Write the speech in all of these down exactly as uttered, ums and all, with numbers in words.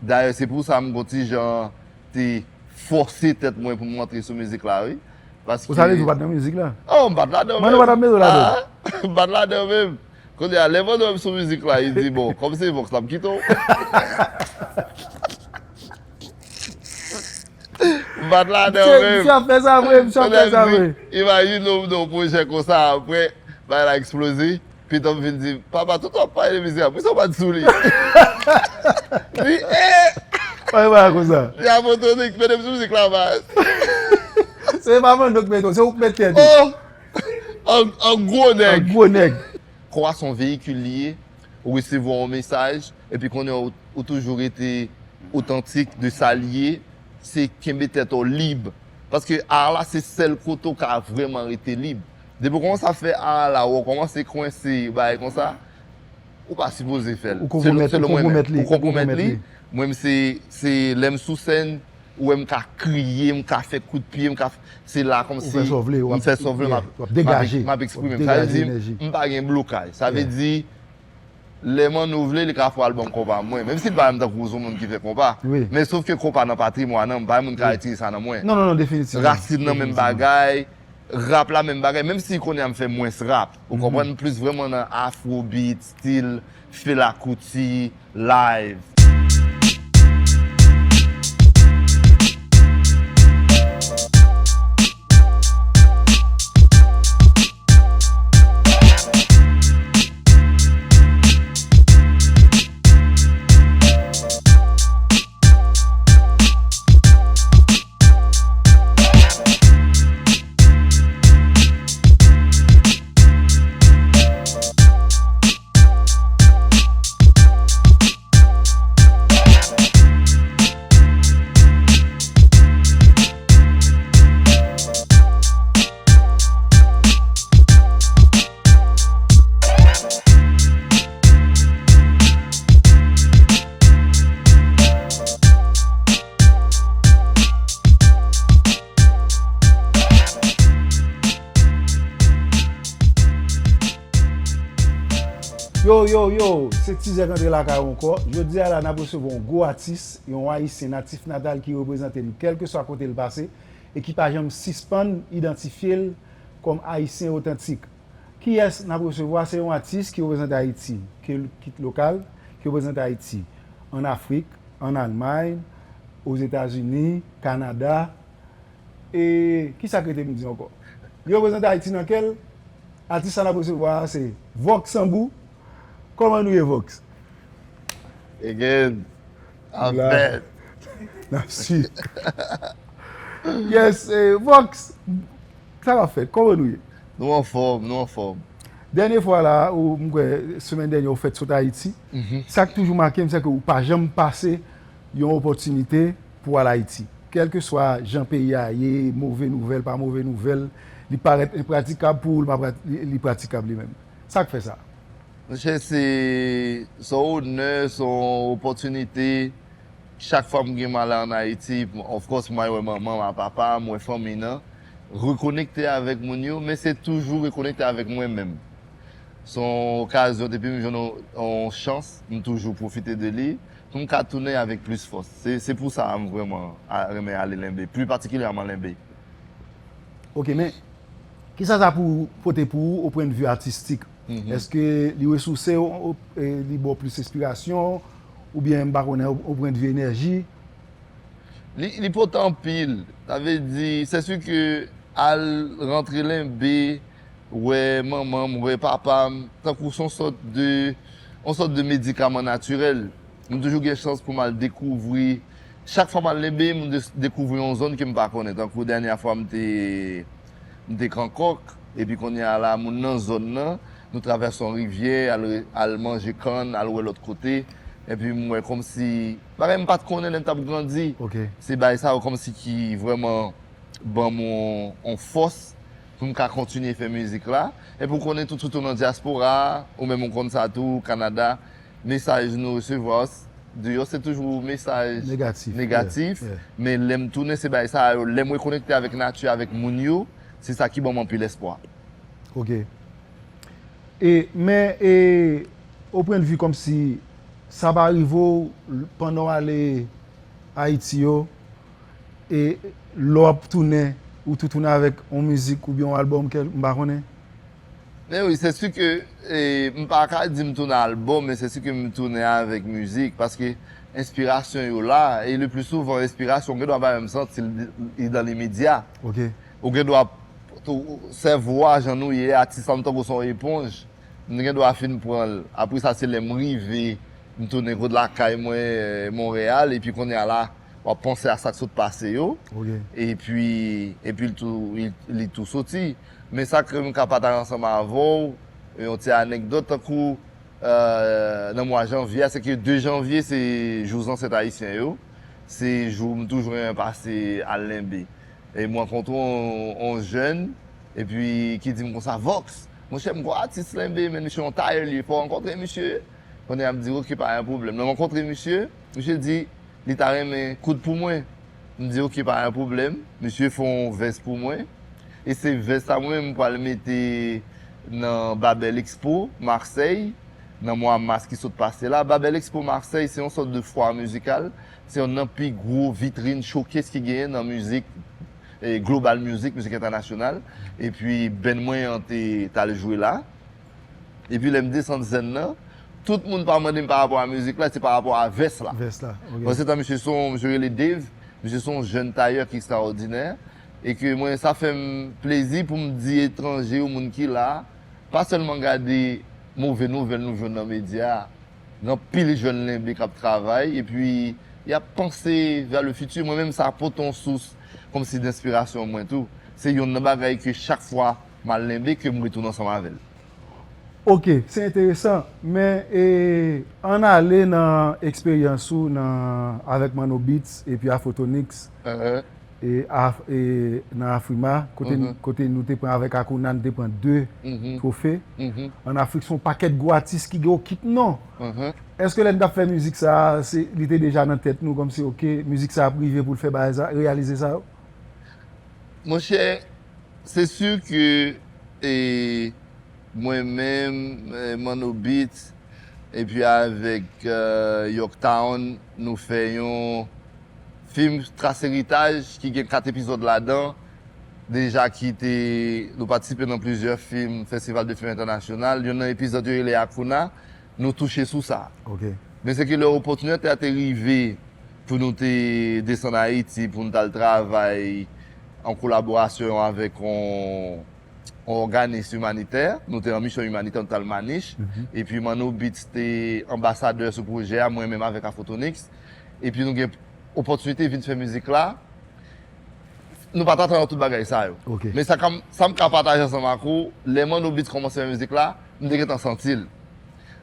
Dayè, se pou sa m gon ti jan te fòse tèt mwen pou m antre sou mizik la, wi. Paske... Ou sa vle di ou pa t nan mizik la? Oh, m pa t ladan menm. Mwen nou pa t ap mete w ladan. Ah, m pa t ladan menm. Kounye a, lè mwen wè m sou mizik la, li di, bon, kòm se Vox la, m kite w. M pa t ladan menm. Misye ap fè sa vre, misye ap fè sa vre. Imajine w nan yon pwojè konsa, apre, bagay la eksploze. Pitan m vin di, papa, tout w ap pale de mizik la, poukisa w pa t sou li? Li, eh! Pale pa konsa. Li Diabotonic, mete m sou mizik la, baz. Se pa Mando k mete w, se ou k met tèt ou. Oh! An, an gwo nèg. An gwo nèg. Kò a se yon veyikil li ye, ou resevwa yon mesaj, epi konnen ou, ou toujou rete otantik de sa l ye, se kenbe tèt ou lib. Paske ar la se sèl kote ou ka vrèman rete lib. Depi w kòmanse ap fè ar la, ou kòmanse kwense, bagay konsa, ou pa sipoze fè l. Ou konpwomèt, ou konpwomèt li, ou konpwomèt li. Mwen, se, se lè m sou sèn, ou wè m ka kriye, m ka fè kout pye, m ka f-, se la kòmsi m fè sa w vle, m ap degaje, m ap eksprime m. Sa vle di, m pa gen blokaj. Sa vle di, lè Mando vle, li ka fè albòm konpa mwen. Menm si l pa menm tankou yon moun ki fè konpa. Men sof ke konpa nan patrimwàn an, m pa gen moun ka retire sa nan mwen. Non, non, non, definitivman. Rasin nan menm bagay, rap la menm bagay, menm si kounye a m fè mwens rap. Ou konprann? M plis vrèman nan afrobeat, stil Fela Kuti, live. Yo, yo, yo, se Tizè k antre lakay ou ankò. Jodi a la, n ap resevwa yon gwo atis, yon Ayisyen natif natal ki reprezante n kèlkeswa kote l pase e ki pa janm sispann idantifye l kòm Ayisyen otantik. Kiyès n ap resevwa? Se yon atis ki reprezante Ayiti, ke l kit lokal, ki reprezante Ayiti ann Afrik, ann Almay, Ozetazini, Kanada, e kisa k rete m di ankò? Li reprezante Ayiti nan kè l. Atis sa n ap resevwa a se Vox Sambou. Kòman nou ye, Vox? Again, I'm back. N ap swiv. Yes, eh, Vox, sa k ap fèt? Kòman nou ye? Nou anfòm, nou anfòm. Dènye fwa la, ou, m kwè, semèn dènye, ou fèt sot Ayiti. Sa k toujou make m, se ke ou pa janm pase yon opòtinite pou w al Ayiti. Kèlkeswa jan peyi a ye, move nouvèl, pa move nouvèl, li parèt enpratikab pou ou, li pa prat-, li, li pratikab li menm. Sa k fè sa? Monchè, se, se yon onè, se yon opòtinite. Chak fwa m gen m ale ann Ayiti, of course, m al wè manman m, papa m, wè fanmi nan, rekonekte avèk moun yo, men se toujou rekonekte avèk mwen menm. Se yon okazyon, depi m jwenn yon, yon chans, m toujou pwofite de li, pou m ka tounen avèk plis fòs. Se, se pou sa m vrèman a-, renmen ale Lenbe, pli patikilyèman Lenbe. Ok, men kisa sa pou pote pou ou, o pwennvi atistik? Èske li resouse w, o, e, li ba w plis enspirasyon, oubyen, m pa konnen, o, o pwennvi enèji? Li, li pote anpil. Sa vle di, se si ke al rantre Lenbe, wè manman m, wè papa m, tankou se yon sòt de, yon sòt de medikaman natirèl. M toujou gen chans pou m al dekouvri. Chak fwa m al Lenbe, m de-, dekouvri yon zòn ke m pa konnen. Tankou dènyè fwa m te, m te Kankòk, epi kounye a la, moun nan zòn nan, nou travèse yon rivyè, al re-, al manje kann, al wè lòt kote. Epi m wè kòmsi bagay m pa t konnen lè m t ap grandi. Se bagay sa yo kòmsi ki vrèman ban m yon, yon fòs pou m ka kontinye fè mizik la. Epi w konnen tou, toutou nan dyaspora a, ou menm ou konn sa tou, Kanada, mesaj nou resevwa deyò se toujou mesaj negatif, negatif, men lè m tounen se bagay sa yo, lè m rekonekte avèk nati, avèk moun yo, se sa ki ban m anpil espwa. Ok. E, men, e, o pwennvi kòmsi Sa pa rive w pandan w ale Ayiti yo, e lè w ap tounen, ou tou tounen avèk yon mizik oubyen yon albòm, kèl, m pa konnen? Men wi, se si ke, e, m pa ka di m tounen albòm, men se si ke m tounen avèk mizik, paske enspirasyon yo la, e le pli souvan, enspirasyon, ou gen dwa pa menm santi l, li dan limedya. Ok. Ou gen dwa, tou, sèvo a, jan nou ye, atis la, m tankou se yon eponj, m gen dwa fin pran l. Apre sa, se lè m rive, m tounen kot lakay mwen, e, Monreyal, epi kounye a la, w ap panse a sa k sot pase yo. Ok. Epi, epi l tou, li, li tou soti. Men sa ke m ka pataje ansanm avè w, yon ti anekdot, tankou, e, nan mwa janvye a, se ke de janvye, se jou zansèt ayisyen yo. Se jou m toujou renmen pase al lenbe. E m rankontre yon, yon jèn, epi ki di m konsa, Vox, monchè, m gon atis lenbe, men misye yon tayè li ye, fò w rankontre misye. Kounye a m di, ok, pa gen pwoblèm. Lè m rankontre misye, misye di, li ta renmen koud pou mwen. M di, ok, pa gen pwoblèm. Misye fè yon vès pou mwen. E se vès sa mwen menm m pral mete nan Babel Expo, Marsèy, nan mwa mas ki sot pase la. Babel Expo Marsèy, se yon sòt de fwa mizikal. Se youn nan pi gwo vitrin showcase ki genyen nan mizik, e, global music, mizik entènasyonal. Epi band mwen an te, t al jwe la. Epi lè m desann sèn nan, tout moun pa mande m pa rapò a mizik la, se pa rapò a vès la. Vès la, ok. Paske tan misye se yon, misye rele Dave, misye se yon jèn tayè ki ekstraòdinè. E ke mwen, sa fè m plezi pou m di etranje yo, moun ki la, pa sèlman gade move nouvèl nou jwenn nan medya a. Gen anpil jèn lenbe k ap travay, epi y ap panse vers le futur. Mwen menm, sa pote yon sous kòmsi denspirasyon mwen tou. Se youn nan bagay ke chak fwa m al lenbe, ke m retounen ansanm avè l. Ok, se enteresan, men, e, ann ale nan eksperyans ou nan, avèk Manno Beats epi Afrotonix, Ehn. e, Af- e, nan Afrima, kote, Mhm. kote nou te pran avèk Akouna, nou te pran de Mhm. twofe. Mhm. Ann Afrik, se yon pakèt gwo atis ki gen yon kit non. Mhm. Èske lè n t ap fè mizik sa a, se, li te deja nan tèt nou, kòmsi, ok, mizik sa a ap rive pou l fè bagay sa, reyalize sa yo? Monchè, se si ke, e, mwen menm, e, Manno Beats, epi avèk, e, Yorktown, nou fè yon fim Tras Eritaj ki gen kat epizòd ladan, deja ki te, nou patisipe nan plizyè fim, festival de fim entènasyonal. Youn nan epizòd yo rele Akouna, nou touche sou sa. Ok. Men se ke lè opòtinite a te rive pou nou te desann Ayiti, pou nou t al travay an kolaborasyon avèk yon, yon òganis imanitè. Nou te an misyon imanitè, nou t al Manich. Epi Manno Beats te anbasadè sou pwojè a, mwen menm avèk Afrotonix. Epi nou gen opòtinite vin fè mizik la. Nou pa t atann tout bagay sa yo. Ok. Men sa, sa m ka pataje ansanm ak ou, lè Manno Beats kòmanse fè mizik la, m te gentan santi l.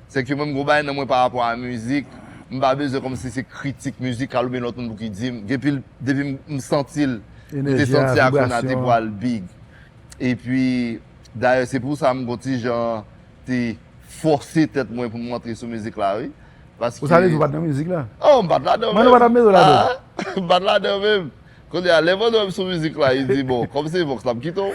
Se ke mwen, m gon bagay nan mwen pa rapò a mizik, m pa bezwen kòmsi se kritik mizikal oubyen lòt moun pou ki di m. Depi, depi m, m santi l, m te Enèji a, santi Akouna te vibrasyon an. Pral big. Epi, dayè, se pou sa m gon ti jan te fòse tèt mwen pou m rantre sou mizik la, wi. Paske Ou sa vle di ou pa t nan mizik la? Oh, m pa t ladan Manno pa t ap mete w ladan? Ah, m pa t ladan menm. Kounye a, lè Manno wè m sou mizik la, li di, bon, kòmsi Vox la, m kite w.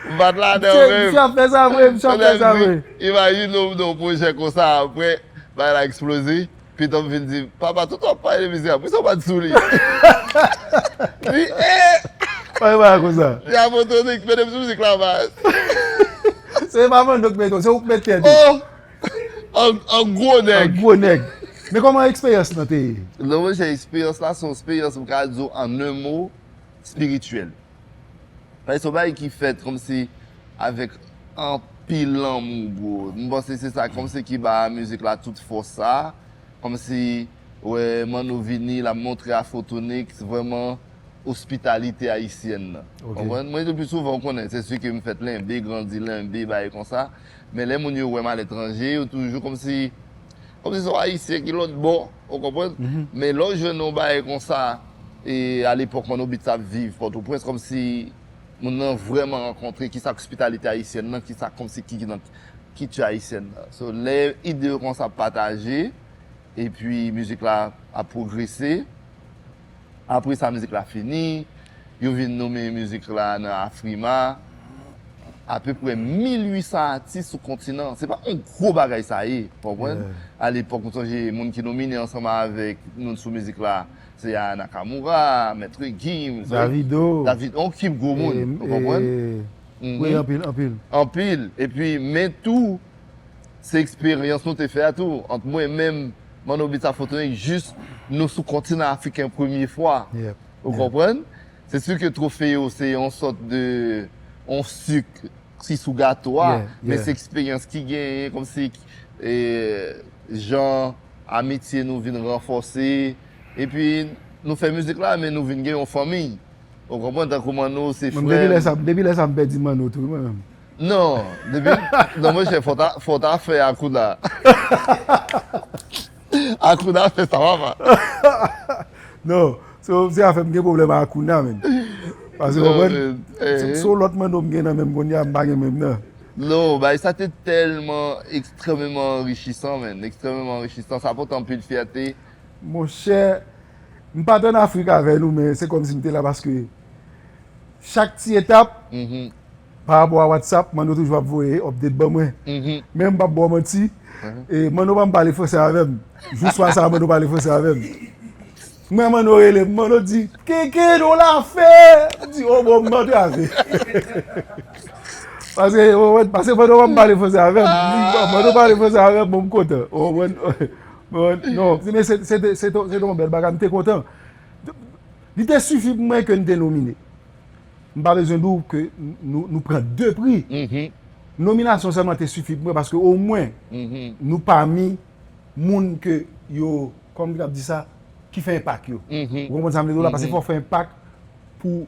M pa t ladan menm. Misye ap fè sa vre, misye ap fè sa vre. Imajine w nan yon pwojè konsa, apre, bagay la eksploze. Piton m vin di, papa, tout w ap pale de mizik la, poukisa w pa t sou li? Li, eh! Pale pa konsa. Li Afrotonix, mete m sou mizik la, baz. Se pa Manno k mete w, se ou k mete tèt ou. Oh! An, an gwo An nèg. gwo nèg. Men kòman eksperyans lan te ye? Non, monchè, eksperyans la, se yon eksperyans, m ka di w, an un mo, espirityèl. Paske se yon bagay ki fèt kòmsi avèk anpil lanmou, bro. M panse se sa kòmsi ki ba mizik la tout fòs sa. Kòmsi, wè, Manno vini, l ap montre Afrotonix, vrèman, ospitalite ayisyèn nan. Ok. Konprann? Mwen, le pli souvan, ou konnen, se si ke m fèt lenbe, grandi lenbe, bagay konsa. Men lè moun yo wè m aletranje, yo toujou kòmsi, kòmsi se yon Ayisyen ki lòt bò, ou konprann? Men lè w jwenn yon bagay konsa, e alepòk, Manno Beats ap viv Pòtoprens, kòmsi moun nan vrèman rankontre kisa k ospitalite ayisyèn nan, kisa kòmsi ki, ki nan kilti ayisyèn nan. So, lè ide yo konsa ap pataje, epi mizik la ap pwogrese, apre sa, mizik la fini, yo vin nonmen mizik la nan Afrima. apeprè mil uit san atis sou kontinan. Se pa yon gwo bagay sa ye, w konprann? Alepòk, m sonje moun ki nomine ansanm avèk nou sou mizik la, se Aya Nakamura, Maître Gims, Davido, David, yon ekip gwo moun, w konprann? Wi, anpil, anpil. Anpil. Epi, men tou, se eksperyans nou te fè a tou, ant mwen menm, Manno Beats a Fotonik, jis nou sou kontinan afriken premye fwa. Ou konprann? Se si ke twofe yo se yon sòt de, yon sik ki sou gato a, men se eksperyans ki genyen, kòmsi, e, jan amitye nou vin ranfòse, epi nou fè mizik la, men nou vin gen yon fanmi. Ou konprann, tankou Manno se frè m. Depi lè sa, depi lè sa m pèdi Manno tou, mwen menm. Non, depi, non, monchè, fò ta, fò ta fè Akouna. Akouna fè sa, papa. Non, se, se afè m gen pwoblèm ak Akouna, menm. Paske, w konprann? Se, se yon lòt Manno m gen nan men m kounye a, m pa gen menm nan. Non, bagay sa te tèlman ekstrèmeman anrichisan, menn. Ekstrèmeman anrichisan. Sa pote anpil fyète. Monchè, m pa t ann Afrik avè nou, men se kòmsi m te la paske chak ti etap, pa rapò a WhatsApp, Manno toujou ap voye update ban mwen. Men m p ap ba w manti, e, Manno pa m pale fransè avè m. Jou swa sa a, Manno pale fransè avè m. Mwen, Manno rele m, Manno di, "Keke, nou la fè?" M di, "O, bon, m antrave." Paske, o, paske Manno pa m pale fransè avè m. M di, "Bon, Manno pale fransè avè m, bon, m kontan." O, bon, bon, non, men se, se te, se te, se te yon bèl bagay, m te kontan. Li te sifi pou mwen ke n te nomine. M pa bezwen di w ke nou, nou pran de pri. Nominasyon sèlman te sifi pou mwen paske omwen nou pami moun ke yo, kòman m ap di sa, ki fè enpak yo. Ou konprann sa m vle di w la? Paske fò w fè enpak pou,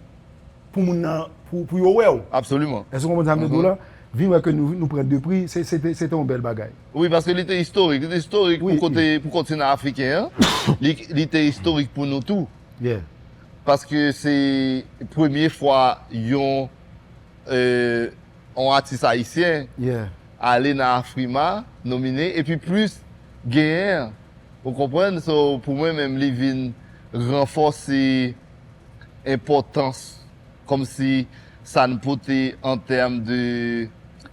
pou moun nan, pou, pou yo wè w. Absoliman. Èske w konprann sa m vle di w la? Vin wè ke nou, nou pran de pri, se, se te, se te yon bèl bagay. Wi, paske li te istorik. Li te istorik pou kote, pou kontinan afriken an. Li, li te istorik pou nou tou. Paske se premye fwa yon, e, yon atis ayisyen ale nan Afrima, nomine, epi plis genyen. Ou konprann? So, pou mwen menm, li vin ranfòse enpòtans kòmsi sa n pote an tèm de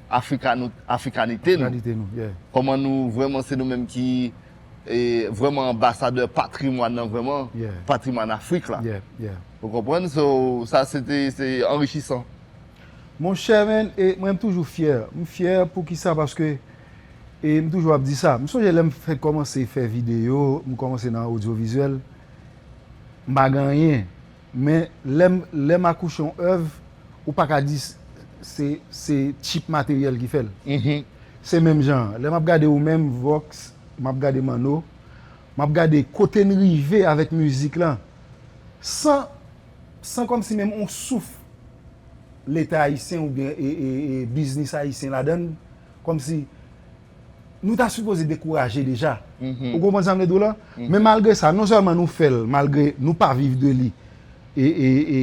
afrikano-, afrikanite nou. Afrikanite nou, yeah. Kòman nou vrèman se nou menm ki, e, vrèman anbasadè patrimwàn nan vrèman, yeah, patrimwàn Afrik la. Yeah, yeah. Ou konprann? So, sa se te, se anrichisan. Monchè, man, e mwen m toujou fyè. M fyè poukisa? Paske, e m toujou ap di sa. M sonje lè m fèk kòmanse fè videyo, m kòmanse nan odyovizyèl, m pa gen anyen. Men lè m, lè m akouche yon èv, ou pa ka di s-, se, se cheap materyèl ki fè l. Se menm jan an. Lè m ap gade ou menm, Vox, m ap gade Manno, m ap gade kote n rive avèk mizik lan. San, san kòmsi menm on souf Leta ayisyen oubyen, e, e, e, biznis ayisyen ladan l, kòmsi nou ta sipoze dekouraje deja. Ou konprann sa m vle di w la? Men malgre sa, non sèlman nou fè l, malgre nou pa viv de li, e, e, e,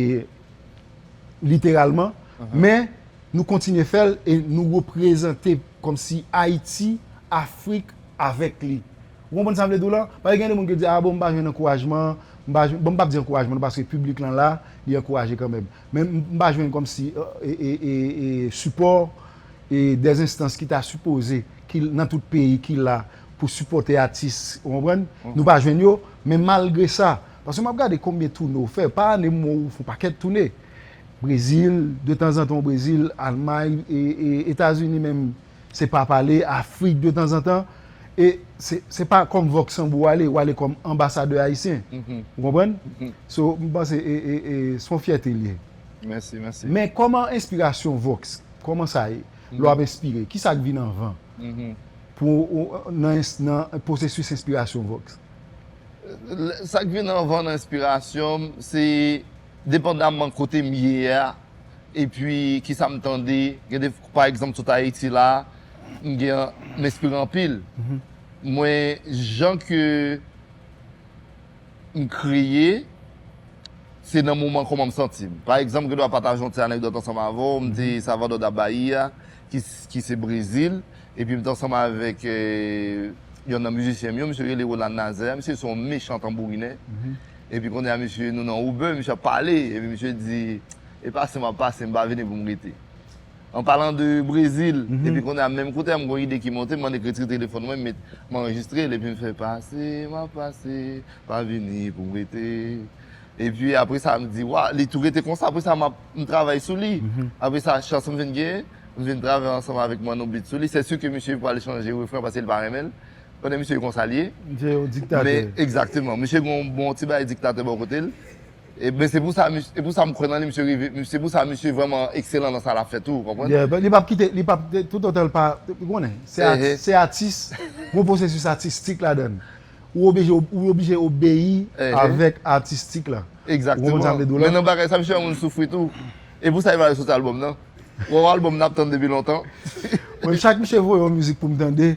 literalman, men nou kontinye fè l e nou reprezante kòmsi Ayiti, Afrik avèk li. Ou konprann sa m vle di w la? Paske gen de moun ki di, "A bon, m pa jwenn ankourajman, m pa jwenn," bon, m p ap di ankourajman non, paske piblik lan la, li ankouraje kanmenm. Men m, m pa jwenn kòmsi, e, e, e, e, sipò, e, dèz enstans ki ta sipoze, ki nan tout peyi, ki la pou sipòte atis, ou konprann? Nou pa jwenn yo, men malgre sa, paske m ap gade konbyen toune w fè, pa ane m wè w fè yon pakèt toune. Brezil, de tanzantan w Brezil, Almay, e, e, Etazini menm, se pa pale, Afrik de tanzantan. E se, se pa kòm Vox Sambo w ale, w ale kòm anbasadè ayisyen. Ou konprann? So, m panse, e, e, e, se yon fyète l ye. Mèsi, mèsi. Men kòman enspirasyon Vox? Kòman sa ye? Lè w ap enspire, kisa k vin anvan? Pou, ou, nan, nan pwosesis enspirasyon Vox? Sa k vin anvan nan enspirasyon m, se depandamman kote m ye a, epi kisa m tande. Gen de, pa egzanp, sot Ayiti la, m gen, m enspire anpil. Mwen, jan ke m kreye, se nan moman kòman m santi m. Pa egzanp, gen dwa pataje yon ti anekdòt ansanm avè w, m te Salvador da Bahia, ki, ki se Brezil, epi m te ansanm avèk, eh, yonn nan mizisyen m yo, misye rele Roland Nazaire, misye se yon mechan tanbourinè. Epi kounye a, misye, nou nan Uber, misye ap pale, epi misye di, "E pase m ap pase, m pa vini pou m rete." An palan de Brezil, epi kounye a menm kote a, m gon ide ki monte, m annik retire telefòn mwen, m met, m anrejistre l, epi m fè pase, m ap pase, pa vini pou m rete. Epi apre sa, m di, wa, li tou rete konsa, apre sa, m ap, m travay sou li. Apre sa, chans m vin genyen, m vin travay ansanm avèk Manno Beat sou li. Se si ke misye pral chanje refren paske li pa renmen l. Konnen misye konsa l ye. Misye yon diktatè. Men, egzakteman, misye gon bon ti bagay diktatè bò kote l. E ben, se pou sa, mis- e pou sa m kwè nan li, misye rive, se pou sa misye vrèman ekselan nan sa l ap fè tou, ou konprann? Yeah, but li p ap kite, li p ap, toutotan l pa, ou konnen, se ati- Ehe. Se atis, gon pwosesis atistik ladan l. Ou oblije, ou oblije obeyi Ehe. Avèk atistik la. Ou konprann sa m vle di w la? Men nan bagay sa, misye fè moun soufri tou. E pou sa li pa soti albòm nan. Ou wè albòm nan ap tann depi lontan. Mwen, chak misye voye yon mizik pou m tande,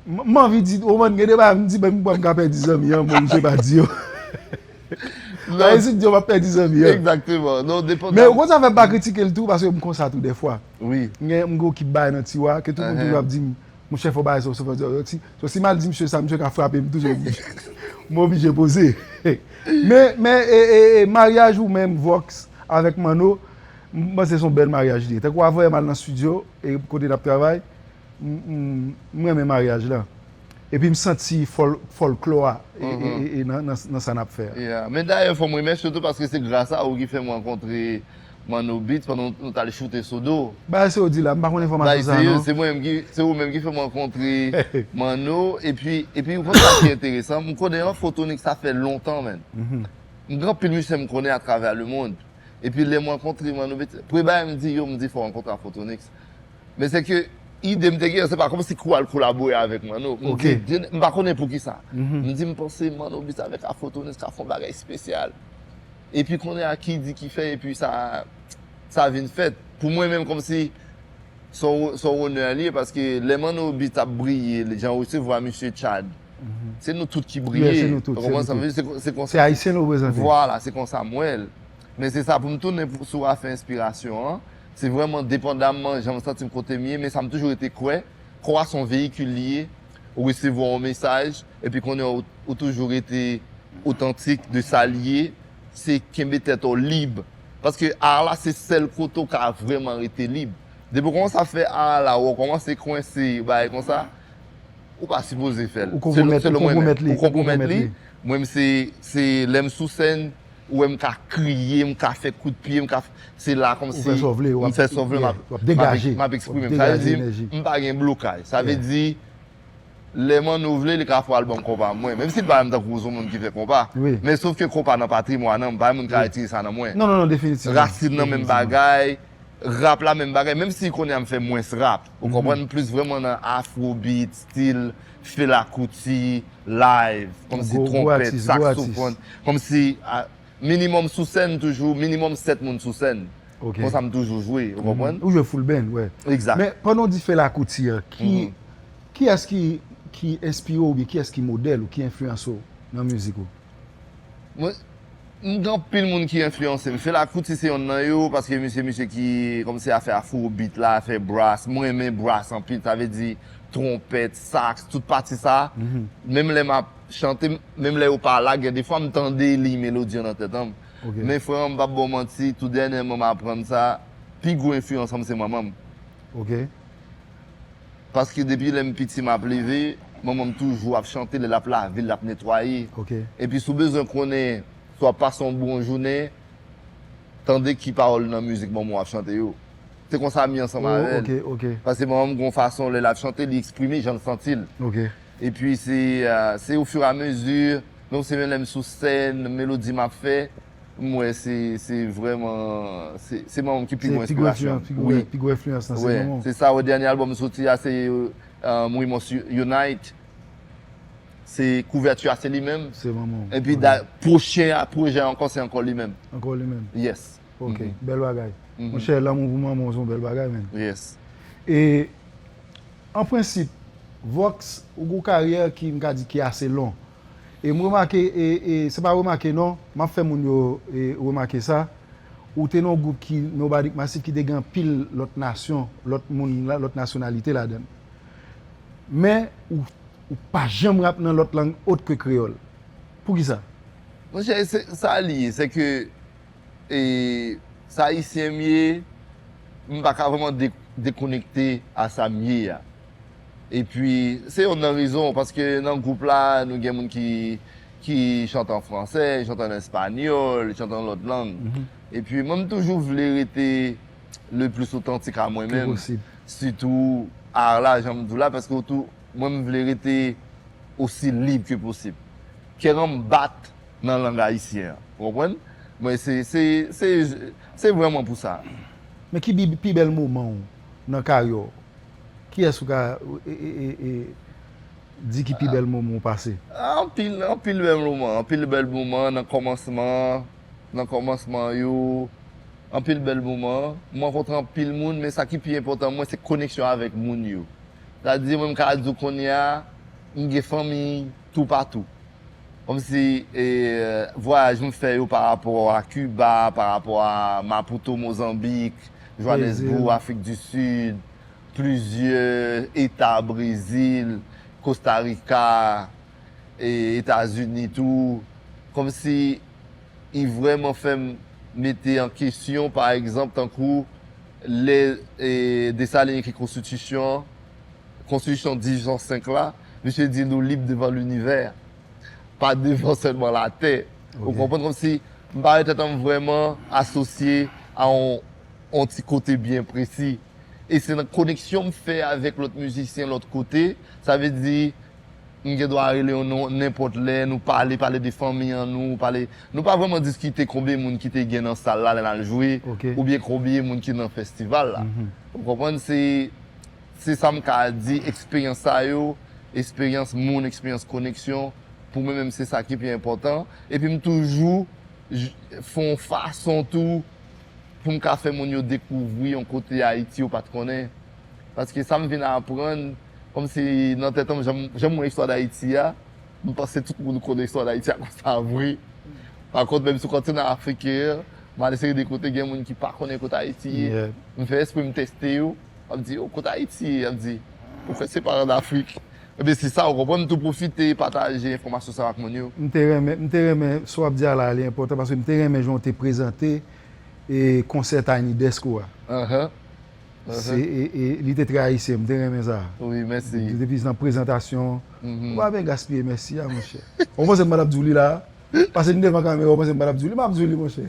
m m anvi di, ou konprann, gen de bagay m di, men m kwè m ka pèdi zanmi an, bon, misye pa di yo. Sa vle di, di yo m ap pèdi zanmi an. Egzakteman. Non, depandan. Men ou konn sa fè m pa kritike l tou, paske m konsa tou dèfwa. Wi. M gen, m gen yon kip bagay nan tiwa, ke tout moun toujou ap di m, monchè, fò bagay sa, fò di, so, si m al di misye sa, misye ka frape m tou, so, m oblije poze. Men, men, e, e, e, maryaj ou menm, Vox, avèk Manno, m panse se yon bèl maryaj li ye. Tankou avanyè m al nan estidyo, e kote n ap travay, m, m, m renmen maryaj la. Epi m santi fòl-, fòlklò a e, e, e, e nan, nan, nan sa n ap fè a. Yeah. Men dayè, fò m remèsye w tou paske se gras a ou ki fè m rankontre Manno Beats pandan nou t al choute Sodo. Bagay se ou di la, m pa konn enfòmasyon sa non. Se mwen menm ki, se ou menm ki fè m rankontre Manno, epi, epi ou konn sa ki enteresan, m konnen an Fotonix sa fè lontan, menn. M gen anpil misye m konnen atravè lemonn. Epi lè m rankontre Manno Beats, premye bagay m di yo, m di fò w rankontre a Fotonix. Men se ke ide m te gen, se pa kòmsi kou al kolabore avèk Manno. M di, m pa konnen poukisa. M di m panse Manno Beats avèk Afrotonix ka fè yon bagay espesyal. Epi kounye a ki di ki fè, epi sa, sa vin fèt. Pou mwen menm kòmsi se yon, se yon onè li ye, paske lè Manno Beats ap briye, jan w resevwa misye Tchad, se nou tout ki briye. Ou konprann sa m vle di? Se kon- se konsa. Se Ayisyen nou reprezante. Vwala, se konsa m wè l. Men se sa pou m tounen pou- sou afè enspirasyon an. Se vrèman depandamman jan m santi m kote m ye, men sa m toujou rete kwè, kò a se yon veyikil li ye, ou resevwa yon mesaj, epi kounye a ou, ou toujou rete otantik de sa l ye, se kenbe tèt ou lib. Paske ar la se sèl kote ou ka vrèman rete lib. Depi w kòmanse ap fè ar la, ou kòmanse kwense, bagay konsa, ou pa sipoze fè l. Ou konpwomèt, selon, ou selon mwen menm. Ou konpwomèt li. Ou konpwomèt li. Mwen, se, se lè m sou sèn, ou wè m ka kriye, m ka fè kout pye, m ka f-, se la kòmsi m fè sa w vle, m ap, m ap degaje, m ap eksprime m. Sa vle di, m pa gen blokaj. Sa vle di, lè Manno vle, li ka fè albòm konpa mwen. Menm si l pa menm tankou yon moun ki fè konpa. Men sof ke konpa nan patrimwàn an, m pa yon moun ka retire sa nan mwen. Non, non, non, definitivman. Rasin nan menm bagay, rap la menm bagay, menm si kounye a m fè mwens rap. Ou konprann, m plis vrèman nan afrobeat, stil Fela Kuti, live, kòmsi tronpèt, saksofòn, kòmsi, a, minimòm sou sèn toujou, minimòm sèt moun sou sèn. Konsa m toujou jwe, ou konprann? Ou jwe full band, wi. Egzak. Men pandan w di Fela Kuti a, ki, kiyès ki, ki enspire w oubyen kiyès ki modèl ou, ki enfliyanse w nan mizik ou? Mwen, m gen anpil moun ki enfliyanse m. Fela Kuti se yonn nan yo, paske misye, misye ki kòmsi afè afrobeat la, afè brass. Mwen renmen brass anpil, sa vle di tronpèt, sax, tout pati sa. Menm lè m ap chante, menm lè yo pa la, gen defwa m tande li melodi an nan tèt an m. Men frè m, m p ap ba w manti, tou dènyèman m aprann sa, pi gwo enfliyans an m se manman m. Paske depi lè m piti m ap leve, manman m toujou ap chante, lè l ap lave, l ap netwaye. Epi si w bezwen konnen, si w ap pase yon bon jounen, tande ki pawòl nan mizik manman w ap chante yo. Se konsa m ye ansanm avè l. Paske manman m gon fason, lè l ap chante, li eksprime jan l santi l. Epi se, euh, se ofiramezi, menm se menm lè m sou sèn, melodi m ap fè, m wè se, se vrèman, se, se manman m ki pi gwo enspirasyon. Pi gwo, pi gwo enfliyans lan, se manman w. Se sa, wè, dènye albòm m soti a, se, euh, Mwimos Unite. Se kouvèti a, se li menm. Se manman w. Epi da-, pwochen a, pwojè a ankò, se ankò li menm. Ankò li menm. Yes. Ok, bèl bagay. Monchè, lanmou pou manman w se yon bèl bagay, menn. Yes. E, an prensip, Vox, ou gon karyè ki, m ka di, ki ase long. E m remake, e, e, se pa remake non, m ap fè moun yo, e, remake sa. Ou te nan yon gwoup ki, Nobody Massive, ki te gen anpil lòt nasyon, lòt moun, lòt nasyonalite ladan l. Men, ou, ou pa janm rap nan lòt lang ot ke kreyòl. Poukisa? Monchè, se sa li ye, se ke, e, se ayisyen m ye, m pa ka vrèman de- dekonekte a sa m ye a. Epi, se youn nan rezon, paske nan gwoup la, nou gen moun ki, ki chante an fransè, chante an espanyòl, chante an lòt lang. Epi, mwen, m toujou vle rete le plis otantik a mwen menm. Sitou, a la, jan m di w la, paske tou, mwen, m vle rete osi lib ke posib. Kè an m bat nan lang ayisyen an. Ou konprann? Mwen, se, se, se, se vrèman pou sa. Men ki bi- pi bèl moman w nan karyè w? Kiyès ou ka e, e, e, e, di ki pi bèl moman w pase? Anpil, anpil bèl moman, anpil bèl moman nan kòmansman, nan kòmansman yo, anpil bèl moman. Mwen rankontre anpil moun, men sa ki pi enpòtan mwen, se koneksyon avèk moun yo. Sa di, mwen, m ka di w kounye a, m gen fanmi toupatou. Kòmsi, e, vwayaj m fè yo pa rapò a Kiba, pa rapò a Maputo, Mozanbik, Johannesburg, Afrik di Sid, plizyè eta, Brezil, Kosta Rika, e Etazini tou. Kòmsi, li vrèman fè m mete an kesyon, pa egzanp, tankou lè, e, Desalin ekri konstitisyon an, konstitisyon dizuit san senk la, misye di nou lib devan linivè, pa devan sèlman latè. Ou konprann? Kòmsi, m pa wè tèt an m vrèman asosye a yon, yon ti kote byen presi. E se nan koneksyon m fè avèk lòt mizisyen lòt kote, sa vle di, m gen dwa rele yon non nenpòt lè, nou pale, pale de fanmi an nou, pale, nou pa vrèman diskite konbyen moun ki te gen nan sal la lè n al jwe, oubyen konbyen moun ki nan festival la. Ou konprann? Se, se sa m ka di, eksperyans sa yo, eksperyans moun, eksperyans koneksyon, pou mwen menm, se sa ki pi enpòtan. Epi m toujou j- fè yon fason tou pou m ka fè moun yo dekouvri yon kote Ayiti yo pa t konnen. Paske sa m vin aprann, kòmsi nan tèt an m, jan m- jan m wè istwa Dayiti a, m panse tout moun konnen istwa Dayiti a konsa vre. Pa kont, menm si w kontinye afriken an, m ale seri de kote, gen moun ki pa konnen kote Ayiti ye. M fè espre m teste yo, m ap di, "Oh, kote Ayiti ye?" Y ap di, "Ou kwè se pa ann Afrik?" Ebyen, se sa, ou konprann, m tou pwofite pataje enfòmasyon sa yo ak moun yo. M te renmen, m te renmen, sa w ap di a la, li enpòtan, paske m te renmen jan w te prezante e konsè Tiny Desk ou a. Se, e, e, li te trè ayisyen, m te renmen sa. Wi, mèsi. Depi nan prezantasyon, ou pa byen gaspiye mèsi a, monchè. Ou panse m pa t ap di w li la? Pase m devan kamera, ou panse m pa t ap di w li? M ap di w li, monchè.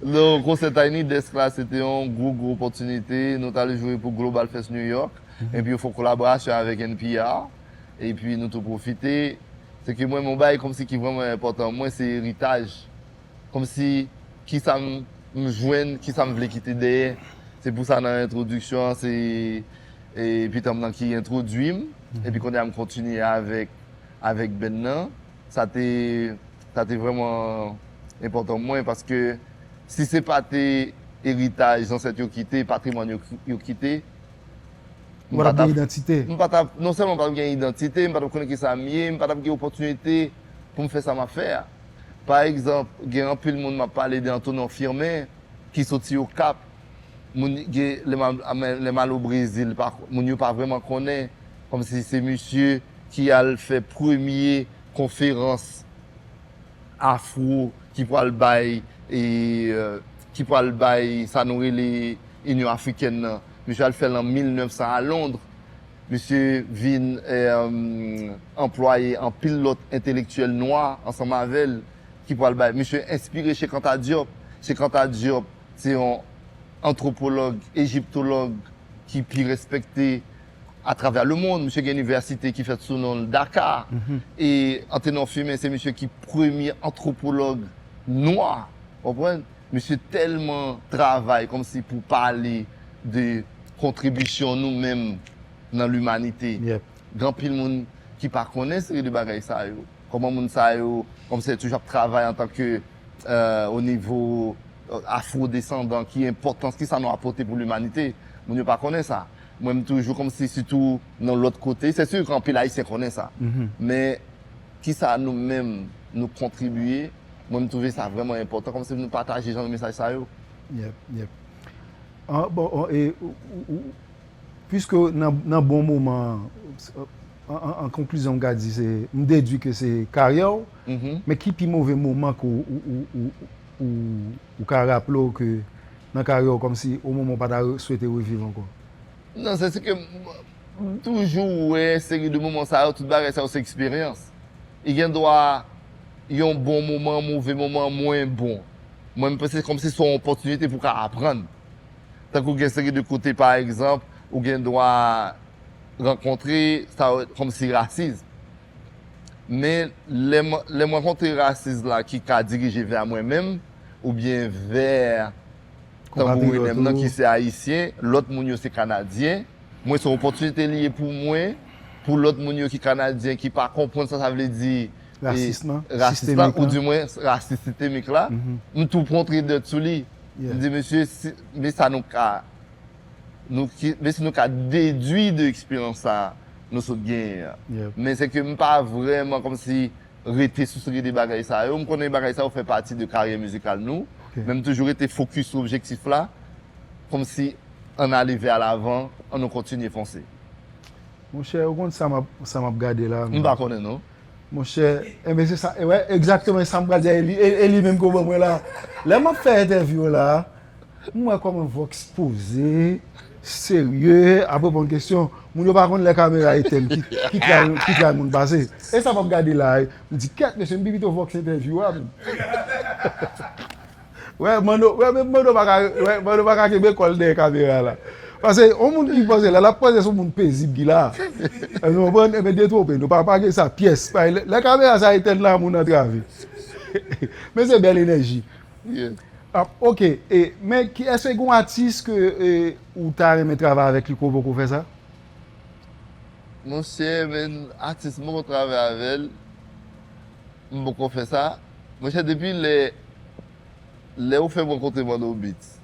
Non, konsè Tiny Desk la, se te yon gwo, gwo opòtinite. Nou t al jwe pou Global Fest New York. Epi yo fè yon kolaborasyon avèk N P R. Epi nou tou pwofite. Se ke mwen, yon bagay kòmsi ki vrèman enpòtan mwen, se eritaj. Kòmsi, kisa m, m jwenn, kisa m vle kite dèyè. Se pou sa nan entwodiksyon an, se, e, pitanm nan ki entwodui m. Epi kounye a m kontinye avèk, avèk band nan. Sa te, sa te vrèman enpòtan pou mwen, paske si se pa te eritaj zansèt yo kite, patrimwàn yo, yo kite, m pa t ap gen idantite. M pa t ap, non sèlman m pa t ap gen idantite, m pa t ap konnen kisa m ye, m pa t ap gen opòtinite pou m fè sa m ap fè a. Pa egzanp, gen anpil moun m ap pale de Antonin Firmin ki soti Okap. Moun gen, lè m al, lè m al o Brezil, pa, moun yo pa vrèman konnen. Kòmsi se misye ki al fè premye konferans afwo ki pral bay, e, e, ki pral bay sa nou rele Inyon Afrikèn nan. Misye al fè l an mil nèf san a Londres. Misye vin, e, anplwaye anpil lòt entelektyèl nwa ansanm avè l ki pral bay. Misye enspire Cheikh Anta Diop. Cheikh Anta Diop se yon antwopològ, ejiptològ ki pi respekte atravè lemonn. Misye gen inivèsite ki fèt sou non l, Dakar. E Anténor Firmin, se misye ki premye antwopològ nwa. Konprann? Misye tèlman travay kòmsi pou pale de kontribisyon nou menm nan limanite. Gen anpil moun ki pa konnen seri de bagay sa yo. Kòman moun sa yo, kòmsi toujou ap travay antanke, e, o nivo, e, afwodesandan, ki enpòtans, kisa nou apòte pou limanite. Moun yo pa konnen sa. Mwen, m toujou kòmsi, sitou nan lòt kote, se si ke anpil Ayisyen konnen sa. Men, kisa nou menm, nou kontribye, mwen, m twouve sa vrèman enpòtan, kòmsi nou pataje jan de mesaj sa yo. Yep, yep. An, bon, an, e, ou, ou, ou, piske nan, nan bon moman an, an, an, an konklizyon, m ka di se, m dedui ke se karyè w, men ki pi move moman ke w, ou, ou, ou, ou, ou ka raple w ke nan karyè w kòmsi o moman w pa ta re- swete reviv ankò? Non, se si ke m, m toujou wè seri de moman sa yo, tout bagay sa yo se eksperyans. E gen dwa yon bon moman, move moman, mwen bon. Mwen, m panse kòmsi se yon opòtinite pou w ka aprann. Tankou gen seri de kote, pa egzanp, ou gen dwa rankontre sa yo kòmsi rasis. Men lè m, lè m rankontre rasis la ki ka dirije vè mwen menm, oubyen vè tanbourinè m nan ki se ayisyen, lòt moun yo se kanadyen, mwen se yon opòtinite li ye pou mwen, pou lòt moun yo ki kanadyen, ki pa konprann sa sa vle di, e, rasis la, ou di mwen rasis sistemik la, m tou pran tre dèt sou li. M di, mesye, si, men sa nou ka, nou ki, men si nou ka dedwi de eksperyans sa nou sot genyen an. Men se ke m pa vrèman kòmsi rete sou seri de bagay sa yo. M konnen bagay sa yo fè pati de karyè mizikal nou, men m toujou rete fokis sou objektif la, kòmsi ann ale vè lavan, ann nou kontinye fonse. Monchè, ou konn sa m ap, sa m ap gade la? M pa konnen non. Monchè, enben se sa, e wè, egzakteman sa m pral di a Eli, e, e li menm ke w ban mwen la. Lè m ap fè entèvyou la, m wè kòman Vox poze, serye, ap reponn kesyon. Moun yo pa konn lè kamera etèn, ki, ki tray, ki tray moun pase. E sa m ap gade la, m di, kèt, mesye, m pi pito Vox entèvyou a, menm. Wè, Manno, wè, men Manno pa ka, wè, Manno pa ka kenbe kò l dèyè kamera la. Paske yon moun ki poze la, l ap poze se yon moun pezib ki la. Ou konprann? Enben, detwonpe nou, pa, pa gen sa pyès. Lè, lè kamera sa etèn la, moun antrave. Men se bèl enèji. Ah, ok, e, men ki, èske gen yon atis ke, e, ou ta renmen travay avèk li ke w poko fè sa? Monchè, men atis m poko travay avè l, m poko fè sa. Monchè, depi lè, lè ou fè m rankontre Manno Beats,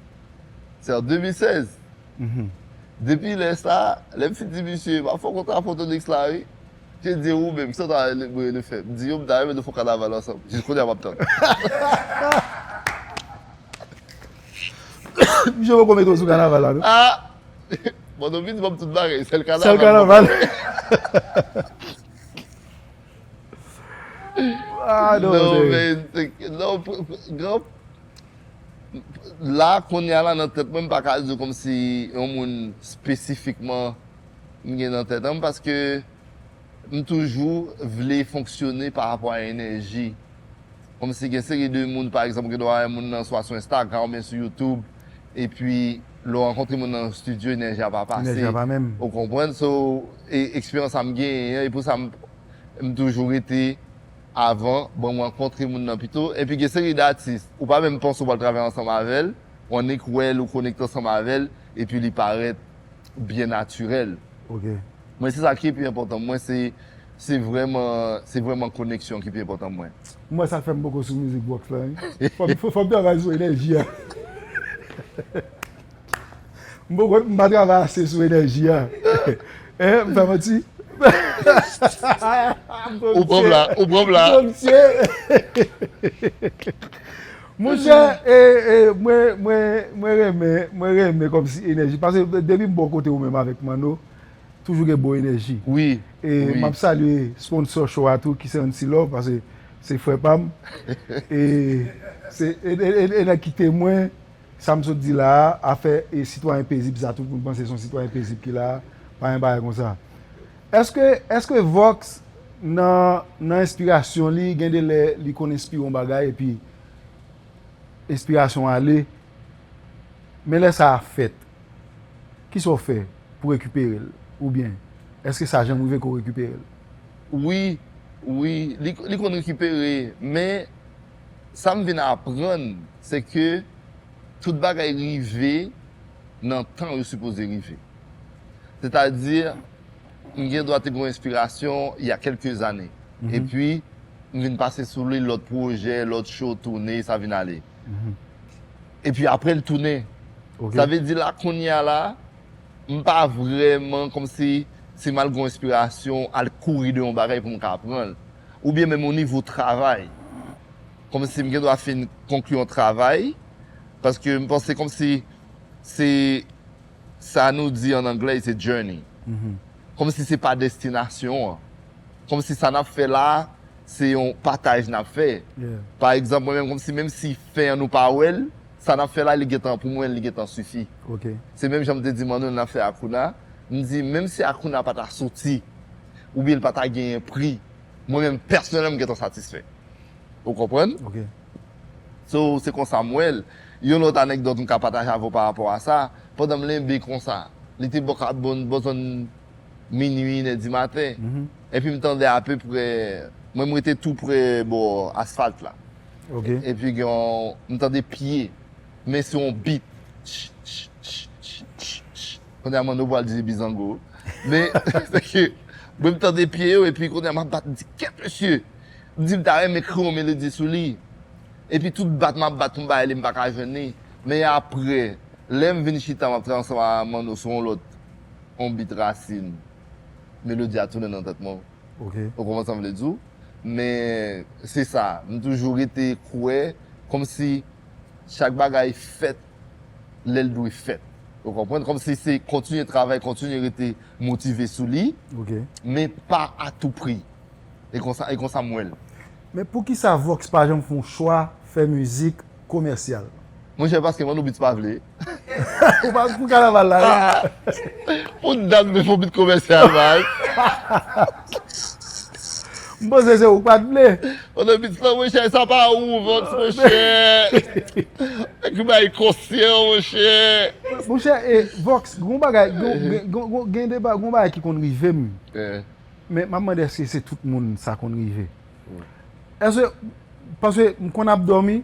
se an de mil sèz. Depi lè sa, lè m fin di misye, m ap fè yon kontra Photonix la, wi. Misye di, ou menm, kisa w ta renmen nou fè? M di, yo, m ta renmen nou fè yon kanaval ansanm. Jis kounye a m ap tann. Misye poko mete w sou kanaval la, non? Ah! Manno Beats ban m tout bagay, sèl kanaval. Sèl kanaval. Ah, non, non, men, non, gran, la, kounye a la, nan tèt mwen, m pa ka di w kòmsi yon moun espesifikman m gen nan tèt an, paske m toujou vle fonksyone pa rapò a enèji. Kòmsi gen seri de moun, pa egzanp, ou gen dwa wè moun nan swa sou Instagram oubyen sou YouTube, epi lè w rankontre moun nan estidyo, enèji a pa pase. Enèji a pa menm. Ou konprann? So, e, eksperyans sa m genyen an, e pou sa m, m toujou rete avan, bon, m rankontre moun nan pito. Epi gen seri de atis, ou pa menm panse w pral travay ansanm avè l, ou annik wè l, ou konekte ansanm avè l, epi li parèt byen natirèl. Ok. Mwen, se sa ki pi enpòtan. Mwen, se, se vrèman, se vrèman koneksyon ki pi enpòtan mwen. Mwen, sa k fè m poko sou mizik Vox la, wi. Fò m, fò, fò m travay sou enèji a. M poko, m pa travay ase sou enèji a. Hein, m fè manti? Ou pran m la, ou pran m la. Monchè, e, e, mwen, mwen, mwen renmen, mwen renmen kòmsi enèji. Paske depi m bò kote ou menm avèk Manno, toujou gen bon enèji. Wi, e wi. M ap salye sponsor show a tou, ki se Anti Love, paske se frè pa m. E se, e, e, e, e nèg ki temwen, sa m sot di la a, afè e sitwayen pezib sa, tout moun panse se yon sitwayen pezib ki la a, pa gen bagay konsa. Èske, èske Vox nan, nan enspirasyon li, gen de lè li konn enspire yon bagay epi enspirasyon ale, men lè sa a fèt, kisa w fè pou rekipere l? Oubyen, èske sa janm rive ke w rekipere l? Wi, wi, li, li konn rekipere, men sa m vin aprann, se ke tout bagay rive nan tan yo sipoze rive. Sètadi, m gen dwa te gen yon enspirasyon il y a quelques années. Epi, m vin pase sou li, lòt pwojè, lòt show, toune, sa vin ale. Epi apre, l tounen. Ok. Sa vle di la, kounye a la, m pa vrèman kòmsi, si m al gen yon enspirasyon, al kouri de yon bagay pou m ka pran l. Oubyen menm o nivo travay. Kòmsi m gen dwa fin konkli yon travay, paske m panse kòmsi se sa nou di an anglè, it's a journey. Kòmsi se pa destinasyon an. Kòmsi sa n ap fè la, se yon pataj n ap fè. Pa egzanp, mwen menm, kòmsi menm si fen an nou pa wè l, Sa n ap fè la, li gentan, pou mwen, li gentan sifi. Se menm jan m te di Manno, n ap fè Akouna. M di, menm si Akouna pa ta soti, oubyen l pa ta genyen pri, mwen menm, pèsonèlman, m gentan satisfè. Ou konprann? So, se konsa m wè l. Yon lòt anekdòt m ka pataje avè w pa rapò a sa, pandan m lenbe konsa, li te bò ka, bò, bò zòn minwi, inè di maten. Epi m tande apeprè, mwen m rete tou pre bò asfalt la. Epi gen yon, m tande pye, men se yon beat. Ch, ch, ch, ch, ch, ch. Kounye a Manno pral di se bizango. Men, se ke, mwen m tande pye yo, epi kounye a m ap bat, m di, "Kèt, mesye!" M di, "M ta renmen kreye yon melodi sou li." Epi tout bat m ap bat pou m bay li, m pa ka jwenn li. Men apre, lè m vin chita, m ap travay ansanm a Manno sou yon lòt, yon beat rasin, melodi a tounen nan tèt mwen. Ou konprann sa m vle di w? Men se sa, m toujou rete kwè kòmsi chak bagay fèt lè l dwe fèt. Ou konprann? Kòmsi se kontinye travay, kontinye rete motive sou li, men pa a tou pri. E konsa, e konsa m wè l. Men poukisa Vox pa janm fè yon chwa fè mizik komèsyal? Monchè, paske Manno Beats pa vle. Ou pa pou kanaval la, wi. Pou dat m te fè yon beat komèsyal, man. M panse se ou k pa t vle. Manno Beats la, monchè, sa pa ou, Vox, monchè. Nèg yo bay konsèy, monchè. Monchè, e, Vox, gon bagay, gon, gen, gon, gon, gen de ba-, gon bagay ki konn rive m. Men m ap mande èske se tout moun sa konn rive. Èske, paske m konn ap dòmi,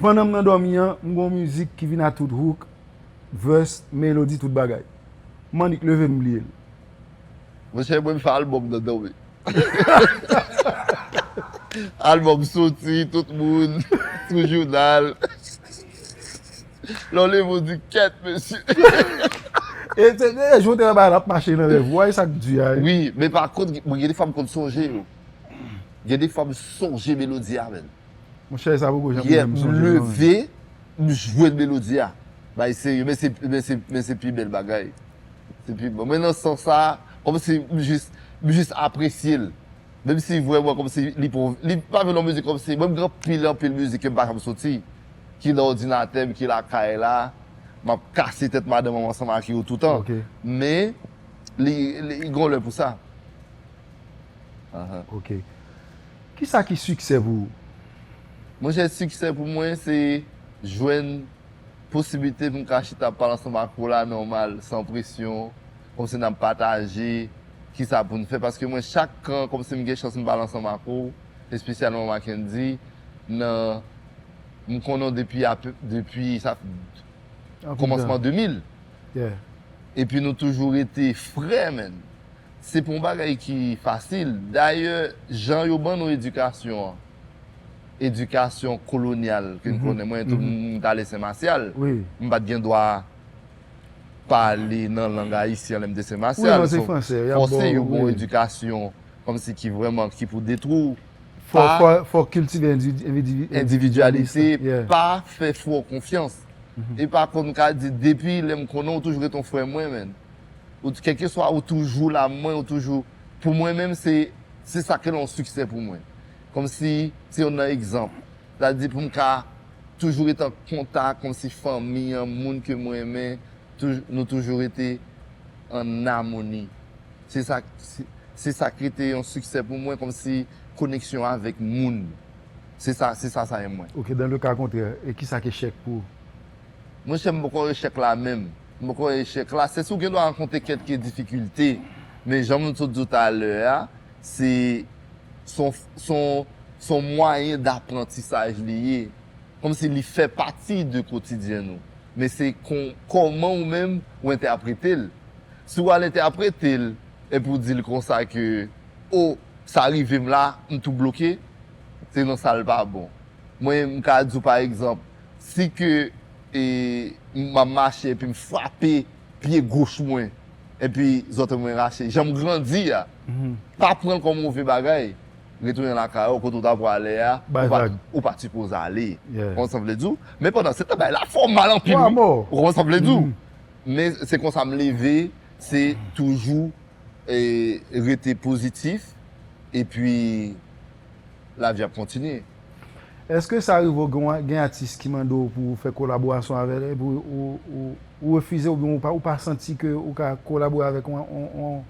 pandan m nan dòmi an, m gon mizik ki vin a tout hook, verse, melodi, tout bagay. M annik leve m bliye l. Monchè, mwen m fè albòm nan dòmi. Albòm soti, tout moun sou jounal. Lè w leve, w di, "Kèt, mesye." E se, e, jounal la ap mache nan rèv ou, e sa k di a, wi. Wi, men pa kont, mwen gen de fwa m konn sonje yo. Gen de fwa m sonje melodi a, menm. Monchè, sa poko janm rive m sonje, non. Yè, m leve, m jwenn melodi a. Bay serye, men se, men se, men se pi bèl bagay. Se pi bèl. Mwen nan sans sa, kòmsi m jis, m jis apresye l. Menm si vrèman kòmsi li pon, li pa vin nan mizik kòmsi, mwen m gen anpil, anpil mizik ke m pa janm soti, ki nan òdinatè m, ki lakay la, m ap kase tèt madanm mwen ansanm ak yo toutan. Men, li, li, li gon lè pou sa. Ahan. Ok. Kisa ki siksè pou ou? Monchè, siksè pou mwen, se jwenn posiblite pou m ka chita ap pale ansanm ak ou la, nòmal, san presyon, kòmsi n ap pataje kisa pou n fè. Paske mwen, chak kan, kòmsi m gen chans m pale ansanm ak ou, espesyalman Mackendy, nan, m konnen w depi, depi sa, kòmansman de mil. Epi nou toujou rete frè, menn. Se pa yon bagay ki fasil. Dayè, jan yo ban nou edikasyon an, edikasyon kolonyal ke n konnen, mwen, tout m t ale Sen Masyal, m pa t gen dwa pale nan lang ayisyen lè m te Sen Masyal. Fòse yo ban w edikasyon kòmsi ki vrèman ki pou detwi w. Fò, fò, fò kiltive endividyalite, pa fè frè w konfyans. E pa kont m ka di, depi lè m konnen w, ou toujou rete yon frè mwen, menn. Ou, kèlkeswa, ou toujou la, mwen, ou toujou. Pou mwen menm, se, se sa k rele yon siksè pou mwen. Kòmsi, se youn nan egzanp. Sa di pou m ka toujou rete an kontak, kòmsi fanmi an, moun ke mwen renmen, nou toujou rete an amoni. Se sa, se, se sa k rete yon siksè pou mwen, kòmsi koneksyon avèk moun. Se sa, se sa, sa ye mwen. Ok, dans le cas contraire, e kisa k echèk pou ou? Monchè, m poko wè echèk la menm. M poko wè echèk la. Se si w gen dwa rankontre kèlke difikilte, men jan m sot di w talè a, se, se yon, se yon, se yon mwayen daprantisaj li ye. Kòmsi li fè pati de kotidyen nou. Men se kon, kòman ou menm ou entèprete l. Si w al entèprete l, epi w di l konsa ke, "O, sa rive m la, m tou bloke," se nan sa l pa bon. Mwen, m ka di w, pa egzanp, si ke, e, m ap mache epi m frape pye goch mwen, epi zòtèy mwen rache, jan m grandi a, pa pran l kòm move bagay. Retounen lakay ou, kote w ta prale a, ou pa, ou pa t sipoze ale. Ou konprann sa m vle di w? Men pandan se tan, bagay la fè w mal anpil, wi. Ou konprann sa m vle di w? Men se konsa m leve, se toujou, e, rete pozitif, epi lavi ap kontinye. Èske sa rive w gen, gen atis ki mande w pou w fè kolaborasyon avè l, epi ou, ou, ou refize oubyen ou pa, ou pa santi ke ou ka kolabore avèk yon, yon, yon,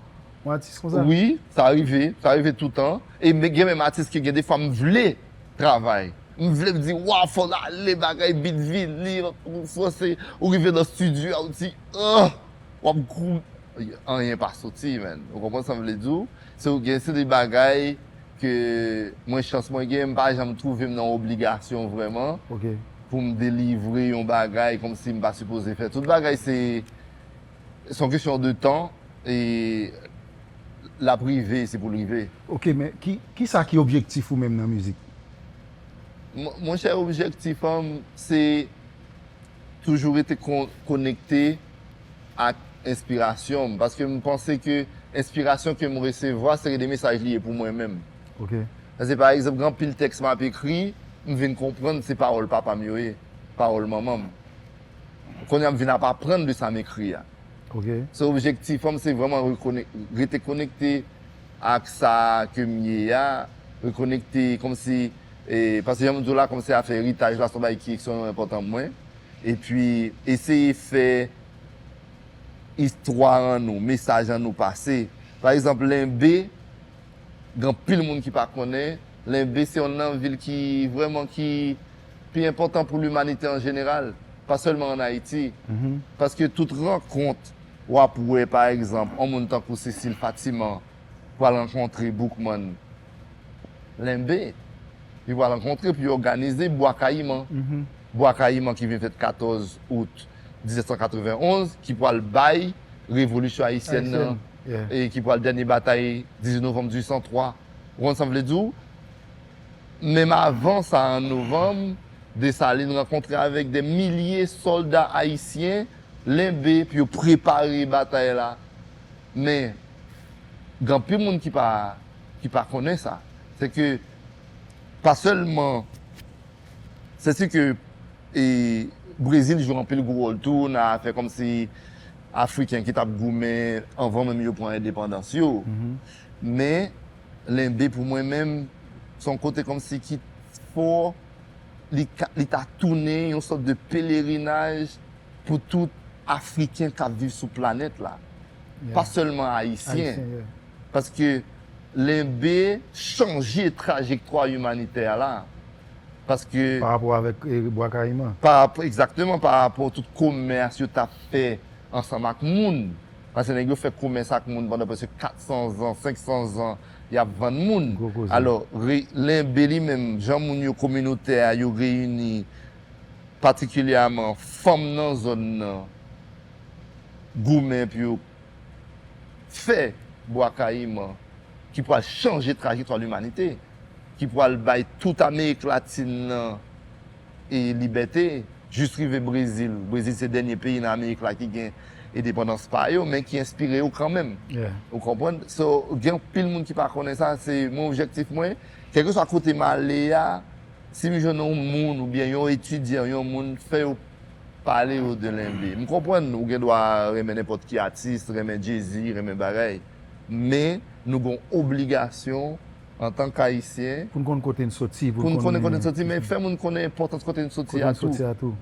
yon atis konsa? Wi, sa rive, sa rive toutan. E men, gen menm atis ke gen defwa m vle travay. M vle m di, waw, fò n ale, bagay, bit vini, franse, ou rive nan estidyo a, ou di, ah, w ap gou, anyen pa soti, man. Ou konprann sa m vle di w? Se ou gen, se de bagay ke mwen, chans mwen gen, m pa janm twouve m nan obligasyon vrèman pou m delivre yon bagay kòmsi m pa sipoze fè. Tout bagay se, se yon kesyon de tan e l ap rive, se pou l rive. Ok, men ki, ki sa ki objektif ou menm nan mizik? Mon, monchè, objektif an, se toujou rete kon, konekte ak enspirasyon m, paske m panse ke enspirasyon ke m resevwa se de mesaj li ye pou mwen menm. Ok. Paske pa egzanp, gen anpil tèks m ap ekri, m vin konprann se pawòl papa m yo ye, pawòl manman m. Kounye a m vin ap aprann de sa m ekri a. Ok. So, objektif an, se vrèman rekonek, rete konekte ak sa ke m ye a, rekonekte kòmsi, e, paske jan m di w la, kòmsi afè eritaj la, se yon bagay ki ekstrèmman enpòtan pou mwen. Epi, eseye fè istwa an nou, mesaj an nou pase. Pa egzanp, Lenbe, gen anpil moun ki pa konnen, Lenbe se youn nan vil ki vrèman ki pi enpòtan pou limanite an jeneral, pa sèlman ann Ayiti. Paske tout rankont w ap wè, pa egzanp, yon moun tankou Cécile Fatiman pral rankontre Boukman Lenbe, li pral rankontre pou yo òganize Bwa Kayiman. Bwa Kayiman ki vin fèt katòz out diznèf san katrevenn onz, ki pral bay revolisyon ayisyèn nan, e ki pral dènye batay dizuit novanm dizuit san twa. Ou konn sa m vle di w? Menm avan sa, an novanm, Desalin rankontre avèk de milye sòlda ayisyen, Lenbe, pou yo prepare batay la. Men, gen anpil moun ki pa, ki pa konnen sa. Se ke, pa sèlman, se si ke, e, Brezil jwe anpil gwo wòl tou nan afè kòmsi Afriken ki t ap goumen anvan menm yo pran endepandans yo. Men, Lenbe pou mwen menm, se yon kote kòmsi ki fò, li ka, li ta tounen yon sòt de pelerinaj pou tout Afriken k ap viv sou planèt la. Pa sèlman Ayisyen. Paske Lenbe chanje trajektwa imanitè a la. Paske pa rapò avèk, e, Bwa Kayiman. Pa rapò, egzakteman, pa rapò tout komès yo t ap fè ansanm ak moun. Paske nèg yo fè komès ak moun pandan prèske kat san zan, senk san zan, y ap vann moun. Gwo koze. Alò, re, Lenbe li menm, jan moun yo kominotè a, yo reyini, patikilyèman fanm nan zòn nan, goumen pou yo fè Bwa Kayiman, ki pral chanje trajektwa limanite, ki pral bay tout Amerik Latin nan, e, libète, jis rive Brezil. Brezil se dènye peyi nan Amerik la ki gen endepandans pa yo, men ki enspire yo kanmenm. Ou konprann? So, gen anpil moun ki pa konnen sa, se mwen objektif mwen, kèlkeswa kote m ale a, si m jwenn yon moun oubyen yon etidyan, yon moun, fè yo pale yo de Lenbe. M konprann ou gen dwa renmen nenpòt ki atis, renmen Jay-Z, renmen bagay. Men, nou gen obligasyon, antan k Ayisyen, pou n konn kote n soti, pou n konnen kote n soti, men fè moun konnen enpòtans kote n soti a tou.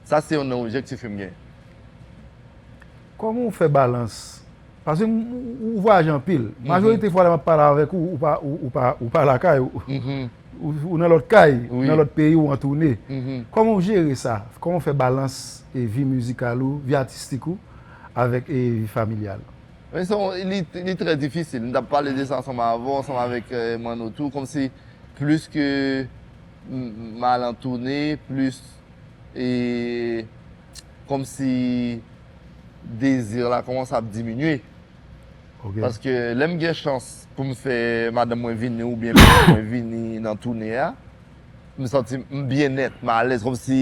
Sa se youn nan objektif ke m gen. Kòman w fè balans? Paske m, ou, ou vwayaje anpil. Majorite fwa lè m ap pale avèk ou, ou pa, ou, ou pa, ou pa lakay ou. Ou, ou nan lòt kay, nan lòt peyi, ou an toune. Kòman w jere sa? Kòman w fè balans e vi mizikal ou, vi atistik ou, avèk e vi familyal? Men se yon, li, li trè difisil. M t ap pale de sa ansanm avè w, ansanm avèk, e, Manno tou, kòmsi plis ke m, m al an toune, plis, e, kòmsi dezi la kòmanse ap diminye. Paske lè m gen chans pou m fè madanm mwen vini oubyen pitit mwen vini nan toune a, m santi m byennèt, m alèz, kòmsi,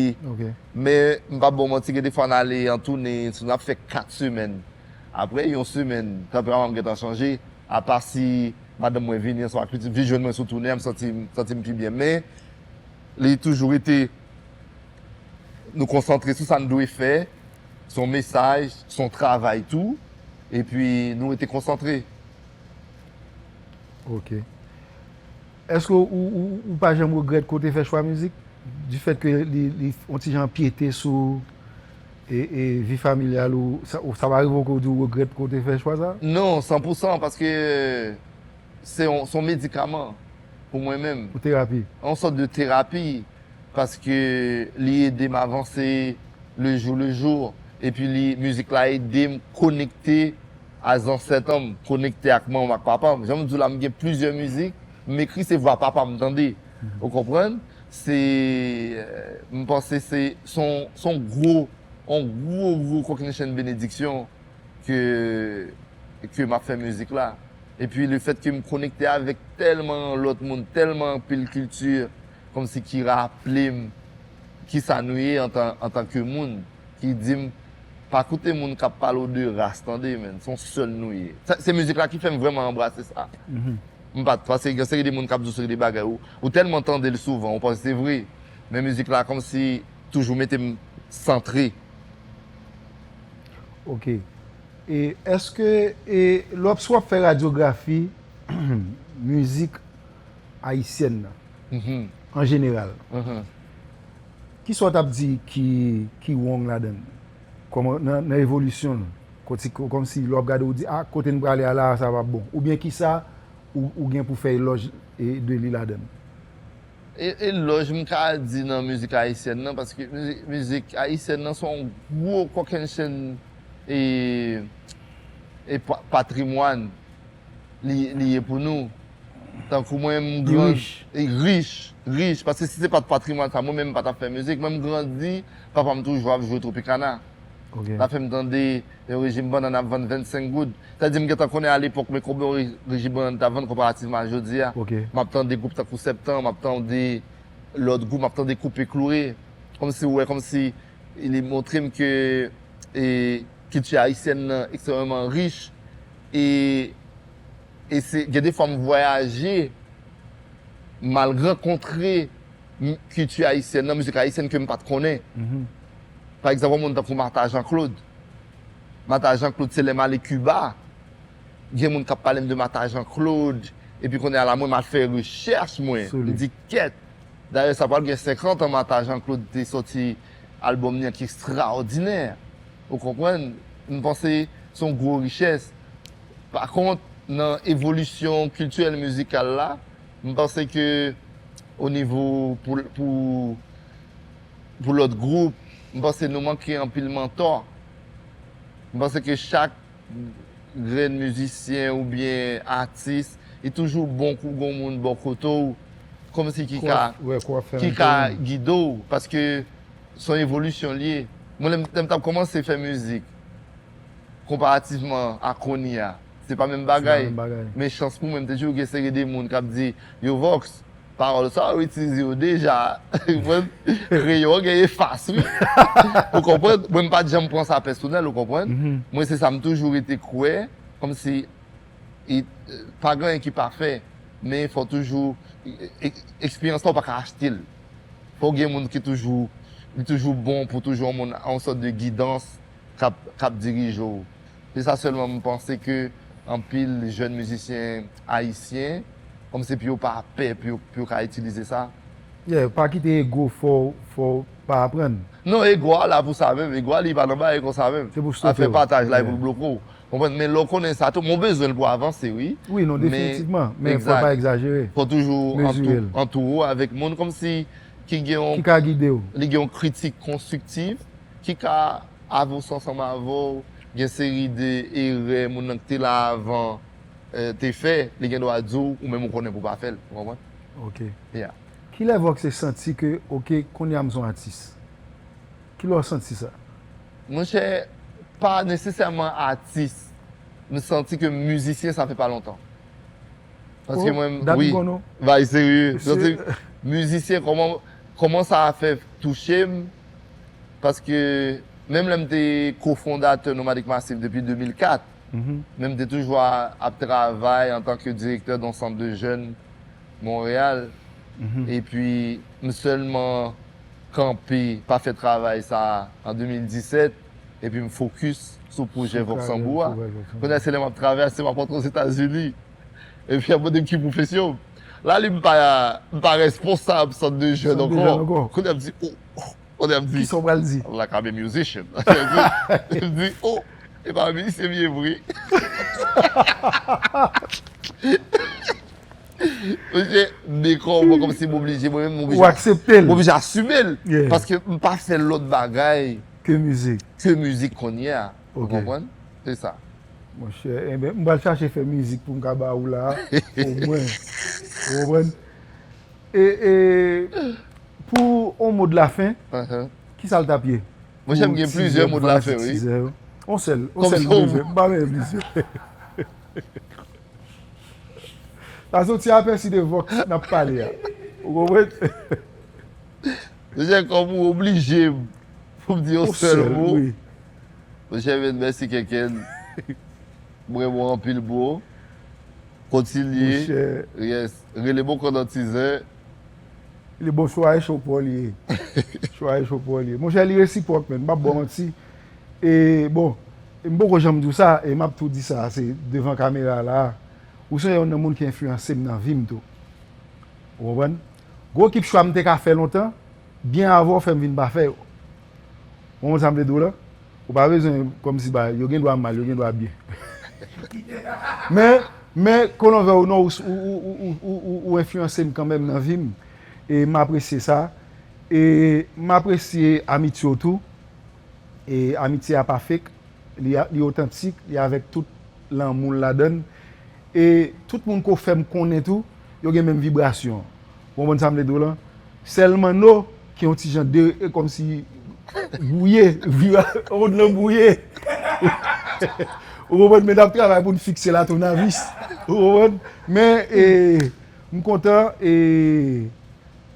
men m p ap ba w manti, gen defwa n ale an toune, si n ap fè kat semèn. Apre yon semèn, tanperaman m gentan chanje, apa si madanm mwen vini ansanm ak pitit, vin jwenn mwen sou toune a, m santi, m santi m pi byen. Men, li toujou rete, nou konsantre sou sa n dwe fè, se yon mesaj, se yon travay tou, epi nou rete konsantre. Ok. Èske ou, ou, ou pa janm regrèt ke w te fè chwa mizik? Du fait ke li, li yon ti jan pyete sou e, e vi familyal ou, sa, ou, sa pa rive w ke w di w regrèt ke w te fè chwa sa? Non, san pou san, paske se yon, se yon medikaman pou mwen menm. Yon terapi. Yon sòt de terapi, paske li ede m avanse le jour le jour. Epi li, mizik la ede m konekte a zansèt an, m konekte ak manman m, ak papa m. Jan m di w la, m gen plizyè mizik, m ekri, se vwa papa m tande. Ou konprann? Se, euh, m panse se, se yon, se yon gwo, yon gwo, gwo kokennchenn benediksyon ke, ke m ap fè mizik la. Epi le fèt ke m konekte avèk tèlman lòt moun, tèlman anpil kilti, kòmsi ki raple m kisa nou ye antan, antanke moun, ki di m, pa koute moun k ap pale w de ras, tande, menn, se yon sèl nou ye. Sa, se mizik la ki fè m vrèman anbrase sa. M pa t, paske gen seri de moun k ap di w seri de bagay, ou, ou tèlman tande l souvan, ou panse se vre. Men mizik la kòmsi toujou mete m santre. Ok. E èske, e, lè w ap, si w ap fè radyografi mizik ayisyèn nan, an jeneral, kisa w t ap di ki, ki wrong ladan l? Kòman, nan, nan evolisyon l, kòmsi, kòmsi lè w ap gade, ou di, a, kote n prale a la, sa p ap bon. Oubyen kisa ou, ou gen pou fè elòj, e, de li ladan l? E, elòj m ka di nan mizik ayisyèn nan, paske mizik, mizik ayisyèn nan se yon gwo kokennchenn e, e pa-, patrimwàn li, li ye pou nou. Tankou mwen, m Li gran-, rich. E rich, rich, paske si se pa t patrimwàn sa, mwen menm m pa t ap fè mizik. Mwen m grandi, papa m toujou ap jwe Tropicana. Ok. Sa fè m tande yon rejim bannann ap vann vennsenk goud. Sa di m gentan konnen alepòk, men konbyen yon re-, rejim bannann t ap vann konparativman a jodi a. Ok. M ap tande gwoup tankou Septan, m ap tande lòt gwoup, m ap tande Koupe Kloure. Kòmsi, ou wè, kòmsi li montre m ke, e, kilti ayisyèn nan ekstrèmeman rich. E, e se, gen de fwa m vwayaje, m al rankontre m-, kilti ayisyèn nan, mizik ayisyèn ke m pa t konnen. Pa egzanp, yon moun tankou Martha Jean Claude. Martha Jean Claude, se lè m ale Kiba, gen moun k ap pale m de Martha Jean Claude, epi kounye a la, mwen, m al fè rechèch mwen, m di, kèt! Dayè, sa pral gen senkant an Martha Jean Claude te sòti albòm li an ki ekstraòdinè. Ou konprann? M panse se yon gwo richès. Pa kont, nan evolisyon kiltirèl mizikal la, m panse ke o nivo pou, pou, pou lòt gwoup, m panse nou manke anpil mantò. M panse ke chak grenn mizisyen oubyen atis, li toujou bon kou gon moun bò kote w, kòmsi ki ka, ki ka gide w, paske se yon evolisyon li ye. Mwen, lè m, lè m t ap kòmanse fè mizik, konparativman a kounye a, se pa menm bagay. Men chans pou mwen, m te toujou gen seri de moun k ap di, yo, Vox, pawòl sa yo itilize yo deja. Ou konprann? Kreyon gen efas, wi. Ou konprann? Mwen, m pa t janm pran sa pèsonèl, ou konprann? Mwen, se sa m toujou rete kwè, kòmsi, e, pa gen anyen ki pafè, men fò toujou, e, e, eksperyans la, ou pa ka achte l. Fò gen moun ki toujou, li toujou bon pou toujou yon moun, yon sòt de gidans k ap, k ap dirije w. Se sa sèlman m panse ke anpil jèn mizisyen ayisyen, kòmsi pou yo pa pè, pou yo, pou yo ka itilize sa. Yeah, pa kite ego fè w, fè w pa aprann. Non, ego a la pou sa menm. Ego a li pa nan bagay konsa menm. Se pou stope w. Afè pataj la, e pou l bloke w. Konprann? Men lè w konnen sa tou, men w bezwen l pou avanse, wi. Wi, non, definitivman. Men fò w pa egzajere. Fò toujou antou-, antoure w avèk moun kòmsi ki gen yon, ki ka gide w, li gen yon kritik konstriktif, ki ka avanse ansanm avè w, gen seri de erè moun nan ki te la avan, eh, te fè, li gen dwa di w, ou menm ou konnen pou w pa fè l, ou konprann? Ok. Yeah. Kilè Vox te santi ke, ok, kounye a m se yon atis? Kilè w santi sa? Monchè, pa nesesèman atis. M santi ke mizisyen, sa fè pa lontan. Paske mwen, dat m konnen w. Bay serye. Mizisyen, kòman, kòman sa fè touche m? Paske menm lè m te kofondatè Nomadic Massive depi de mil kat, men m te toujou a, ap travay antanke direktè de yon sant de jèn Monreyal. Epi, m sèlman kanpe, pa fè travay sa a an de mil disèt, epi m fokis sou pwojè Vox Sanbou a. Kounye a, se lè m ap travèse, m ap antre Ozetazini. Epi, y ap mande m ki pwofesyon m. Laali m pa, m pa responsab sant de jèn ankò. Kounye a m di, oh, kounye a m di, kisa w pral di? Like I'm a musician. M di, oh, e pa misye m ye vre. Mesye, dekò mwen kòmsi m oblije, mwen menm m oblije. Ou aksepte l. M oblije asime l. Paske m pa fè lòt bagay. Ke mizik. Ke mizik kounye a. Ou konprann? Se sa. Monchè, enben, m pral chache fè mizik pou m ka ba ou la, omwen. Ou konprann? E, e, pou yon mo de la fen, kisa l t ap ye? Monchè, m gen plizyè mo de la fen, wi. Yon sèl, yon sèl m bezwen, m pa bezwen plizyè. Sa soti apèsi de Vox n ap pale a. Ou konprann? Mesye, kòm ou oblije m pou m di yon sèl mo. Mesye, men mèsi kenkenn. M renmen w anpil, bro. Kontinye. Yes. Rele m ankò nan Tizè. Li bon, cho a e cho pou li ye. Cho a e cho pou li ye. Monchè, li resipwòk, men. M p ap ba w manti. E, bon, m poko janm di w sa, e m ap tou di sa, se devan kamera la. Ou se youn nan moun ki enfliyanse m nan vi m tou. Ou konprann? Gwo kip chwa m te ka fè lontan, byen avan w fè m vin pa fè yo. Ou konprann sa m vle di w la? Ou pa bezwen kòmsi ba, yo gen dwa mal, yo gen dwa byen. Men, men, ke w vle ou non, ou, ou, ou enfliyanse m kanmenm nan vi m. E m apresye sa. E m apresye amitye w tou. E amitye a pa fake, li, li otantik, li avèk tout lanmou l ladan l. E tout moun ke w fè m konnen tou, yo gen menm vibrasyon an. Ou konprann sa m vle di w lan? Sèl Manno ki yon ti jan de, e, kòmsi bwouye, vira, wonn lan bwouye. Ou konprann? Men n ap travay pou n fikse l a tounavis. Ou konprann? Men, e, m kontan, e,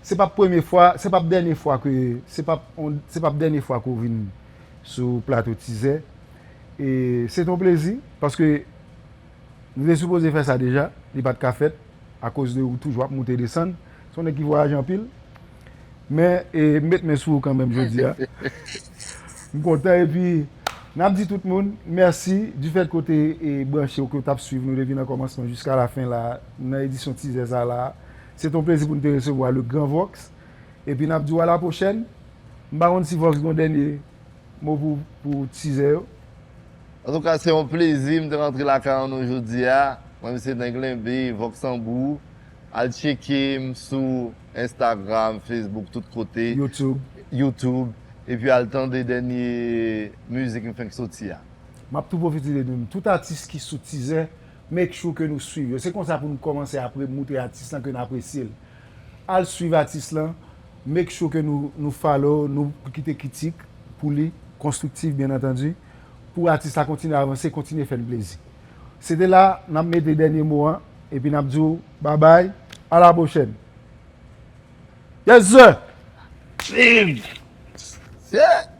se p ap premye fwa, se p ap dènye fwa ke, se p ap, se p ap dènye fwa ke w vin sou plato Tizè. E se t yon plezi, paske nou te sipoze fè sa deja, li pa t ka fèt, akoz de ou toujou ap moute desann. Se yon nèg ki vwayaje anpil. Men, e, m met men sou ou kanmenm jodi a. M kontan, epi n ap di tout moun mèsi du fait ke w te, e, branche, ke w t ap swiv nou depi nan kòmansman jiska lafen la, nan edisyon Tizè sa la. Se t yon plezi pou n te resevwa le Grand Vox. Epi n ap di w a la pwochèn. M pa konn si Vox gen yon dènye mo pou, pou Tizè yo. Antouka, se yon plezi m te rantre lakay nou jodi a. Mwen, se Nèg Lenbe, Vox Anbou. Al tcheke m sou Instagram, Facebook, tout kote. YouTube. YouTube. Epi al tande dènye mizik m fenk soti a. M ap tou pwofite de nou. Tout atis ki sou Tizè, make sure ke nou swiv yo. Se konsa pou nou kòmanse apre moutre atis lan ke n apresye l. Al swiv atis lan, make sure ke nou, nou follow, nou kite kritik pou li, konstriktif, byen antandi, pou atis la kontinye avanse, kontinye fè n plezi. Se te la, n ap mete dènye mo an, epi n ap di w babay, a la pwochèn. Yes, sir!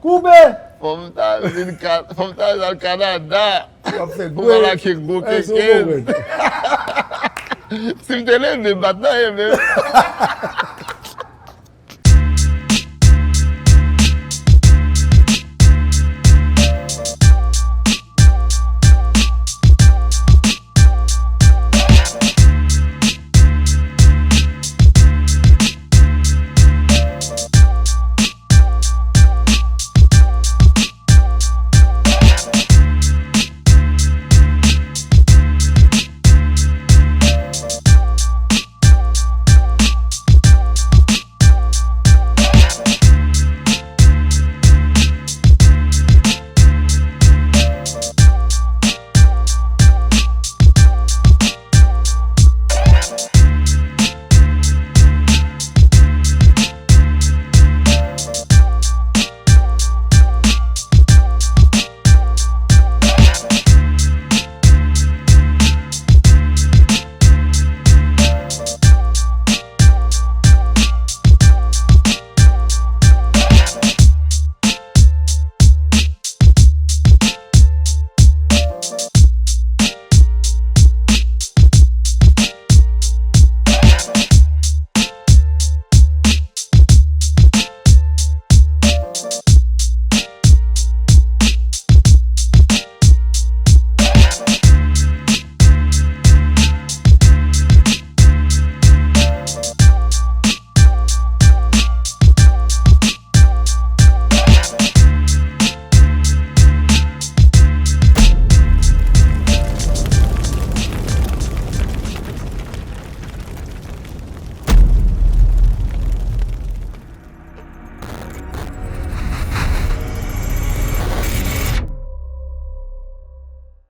Koupe! Fò m ta vin ka-, fò m ta al Kanada. W ap fè Pou m al achte gwo kenken. Si m te leve, m pa t nan anyen menm.